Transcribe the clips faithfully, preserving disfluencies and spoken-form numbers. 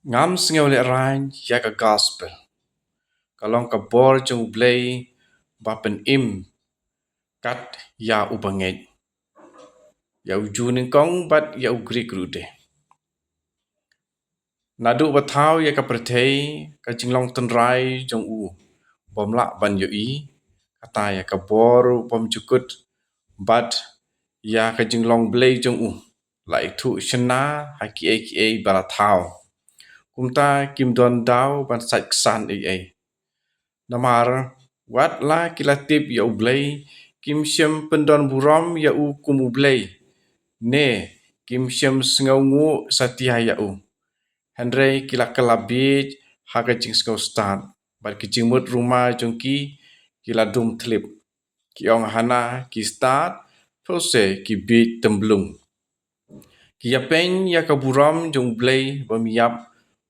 Ngam sngew lehraiñ ïa ka gospel. Ka long ka bor jong U Blei ba pynim kat ïa u bangeit, ïa u Jiw nyngkong bad ïa u Grik ruh de. Naduh ba thaw ïa ka pyrthei, ka jinglong tynrai jong u bym lah ban ïohi, kata ïa ka bor bymjukut bad ïa ka jinglong Blei jong u la ithuh shynna ha kiei kiei ba la thaw. Kumta kim don daw ban sait ksan ei ei. Namar wat la ki la tip ïa U Blei, kim shym pyndon burom ïa u kum U Blei, ne kim shym sngewnguh satia ïa u. Hynrei ki la kylla bieit ha ka jingsngew stad, bad ki jingmut ruma jong ki ki la dum thlip. Ki ong hana ki stad, phewse ki bieit tymblung. Ki ïapeiñ ïa ka burom jong U Blei bym ïap,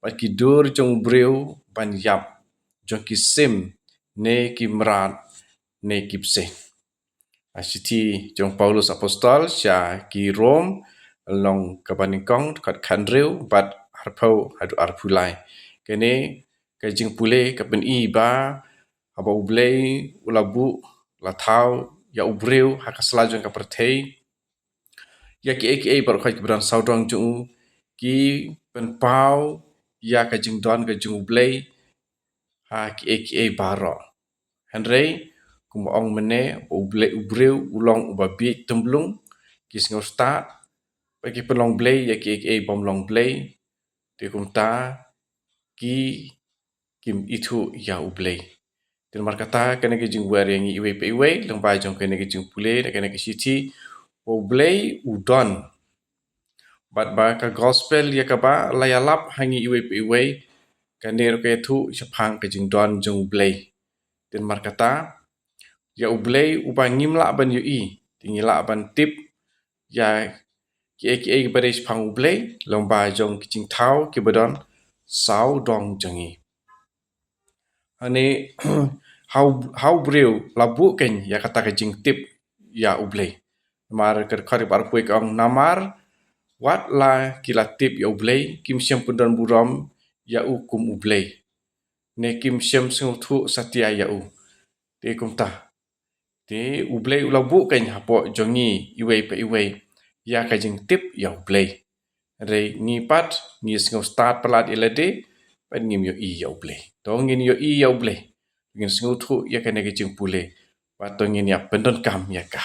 bad ki dur jong u briew ban ïap, jong ki sim, ne ki mrad, ne ki bseiñ. Ha shithi jong Paulus Apostol sha ki Rom, lynnong kaba nyngkong, dkhot khathynriew bad arphew haduh arphew lai. Kane ka jingpule ka pyni ba haba U Blei u la buh, la thaw ïa u briew ha ka sla jong ka pyrthei, ïa kiei kiei baroh khoit kiba don sawdong jong u ki pynpaw ïa ka jingdon ka jong U Blei ha kiei kiei baroh. Hynrei kumba ong mynne, ba U Blei, u briew u long uba bieit tymblung, ki sngew stad, ba ki pynlong blei ïa kiei kiei bym long blei, te kumta ki kim ithuh ïa U Blei. Te namar kata kane ka jingwer ïa ngi iwei pa iwei lyngba jong kane ka jingpule na kane ka shithi, ba U Blei u don, bad ba ka gospel ïa kaba la ïalap ha ngi iwei pa iwei, kane ruh ka ïathuh shaphang ka jingdon jong U Blei. Te namar kata, ïa U Blei uba ngim lah ban ïohi, te ngi lah ban tip ïa kiei kiei kiba dei shaphang U Blei lyngba jong ki jingthaw kiba don sawdong jong ngi. Hangne ha u, ha u briew la buh keiñ ïa kata ka jingtip ïa U Blei. Namar ka dkhot kaba arphew ka ong, namar wat la ki la tip ïa U Blei, kim shym pyndon burom ïa u kum U Blei, ne kim shym sngewthuh satia ïa u. Te kumta, te U Blei u la buh keiñ hapoh jong ngi iwei pa iwei ïa ka jingtip ïa U Blei. Hynrei ngi pat ngi sngew stad palat ïa lade, bad ngim ïohi ïa U Blei. To ngin ïohi ïa U Blei, ngin sngewthuh ïa kane ka jingpule, bad to ngin ïa pyndonkam ïa ka.